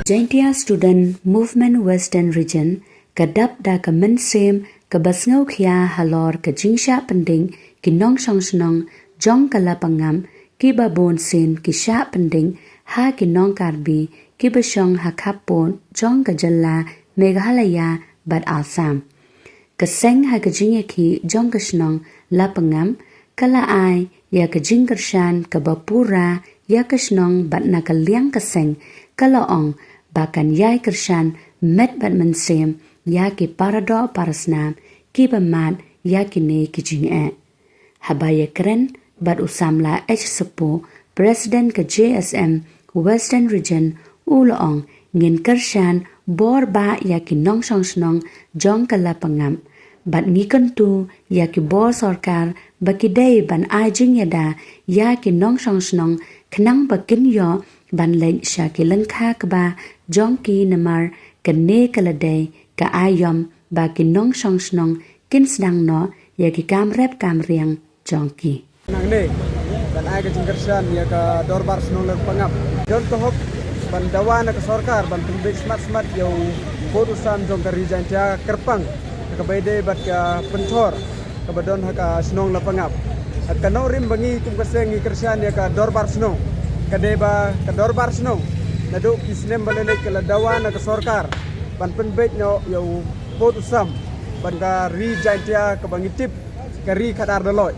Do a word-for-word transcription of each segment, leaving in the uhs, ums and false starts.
Jaintia Student Movement Western Region ka dap da ka mynsiem kaba sngewkhia halor ka jingshah pynding ki nongshong shnong jong ka Lapangap, kiba bun sien ki shah pynding ha ki nong Karbi kiba shong ha khappud jong ka jylla Meghalaya bad Assam. Ka seng ha ka jingïakhih jong ka shnong Lapangap ka la ai ïa ka jingkyrshan kaba pura ïa ka shnong bad na ka liang ka seng ka la ong ba kan ïai kyrshan met bad mynsiem ïa ki paradoh parasnam kiba mad ïa kine ki jingeh. Haba ïakren bad u Samla H Sapo, President ka J S M Western Region, u la ong, ngin kyrshan bor bah ïa ki nongshong shnong jong ka Lapangap bad ngi kyntu ïa ki bor sorkar ba ki dei ban ai jingïada ïa ki nongshong shnong khnang ba kin ïoh ban leit sha ki lyngkha kba jong ki namar kane ka la dei ka aïom ba ki nongshong shnong kin sdang noh ïa ki kam rep kam riang jong ki. Nangne ban ai ka jingkyrshan ïa ka Dorbar Shnong Lapangap. Don ka hok ban dawa na ka sorkar ban pynbeit smat smat ïa u pud u sam jong ka Ri Jaintia kyrpang ha kaba ïadei bad ka pynthor kaba don ha ka shnong Lapangap. Ka nongrim ba ngi kum ka seng ngi kyrshan ïa ka Dorbar Shnong ka dei ba ka Dorbar Shnong naduh ki snem ba la leit ka la dawa na ka sorkar ban pynbeit noh ïa u pud u sam ban ka Ri Jaintia kaba ngi tip ka ri khadar doloi.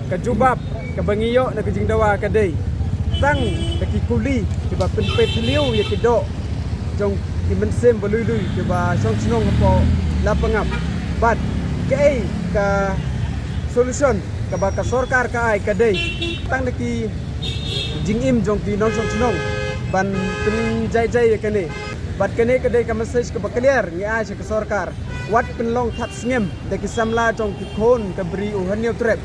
Ka jubab kaba ngi ïoh na ka jingdawa ka dei tang da ki kuli kiba pynpeit thliew ïa ki doh jong ki mynsiem ba lui lui kiba shong shnong hapoh Lapangap. Bad kaei ka solution kaba ka sorkar ka ai ka dei tang da ki jingim jong ki nongshong shnong ban pynjai jai ïa kane. Bad kane ka dei ka message kaba clear ngi ai sha ka sorkar. Wat pynlong that sngem da ki samla jong ki khun ka Bri u Hynñiewtrep.